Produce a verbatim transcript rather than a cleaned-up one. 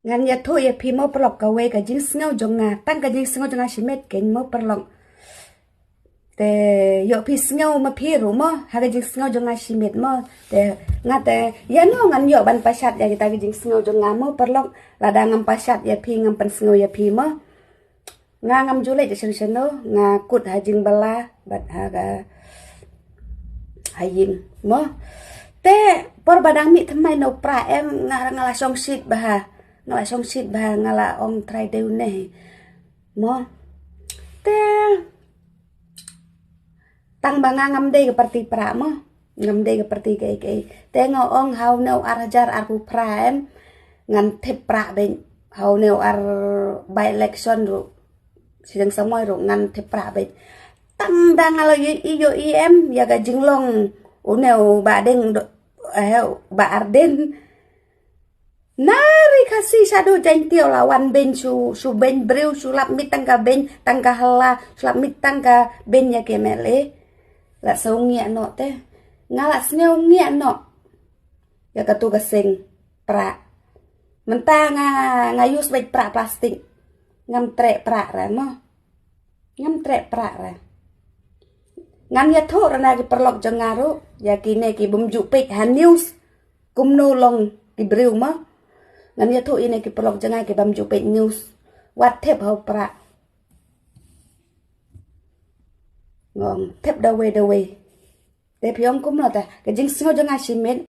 Ngan ïathuh ïa phi mo paralok kawei ka jingsngew jong nga, tang ka jingsngew jong nga shimet keiñ mo paralok. Te ïoh phi sngew ma phi ruh mo ha ka jingsngew jong nga shimet mo. Te nga te ïa no ngan ïoh ban pashat ïa kita ka jingsngew jong nga mo paralok, lada ngam pashat ïa phi, ngam pynsngew ïa phi mo. Nga ngam ju leit shen shen no, nga kut ha jingbylla bad ha ka ha ïing mo. Te por ba dang mih thymmai na u Prah em, nga nga la shongshit bha, nga la shongshit bha, nga la ong Trai dei une mo. Te tang ba nga ngam dei ka parti Prah mo, ngam dei ka parti kaei kaei. Te nga ong ha une u ar hajar arphew phra em, ngan thep Prah beit. Ha une u ar by election ruh, sdang samoi ruh ngan thep Prah beit. Tang da nga la ïohi, ïohi em ïa ka jinglong une u Bah Deng do, eh, Bah Ardent. Nari Khasi shaduh Jaiñtia u la wan beiñ shu, shu beiñ briew, shu lap miet tang ka beiñ tang ka hla, shu lap miet tang ka beiñ ïa ki M L A. La sngew ngiah noh te. Nga la sngew ngiah noh ïa katu ka seng Prah. Mynta nga, nga use beit Prah plastik. Ngam treh Prah re mo. Ngam treh Prah re. Ngan ïathuh re na ki paralok jong nga ruh ïa kine ki bym ju peit ha news. Kumno long ki briew mo. Ngan ïathuh ïa kine ki paralok jong nga ki bym ju peit news. Wat thep ha u Prah. Ngong thep da wei da wei. Te phi ong kumno ta ka jingsngew jong nga shimet.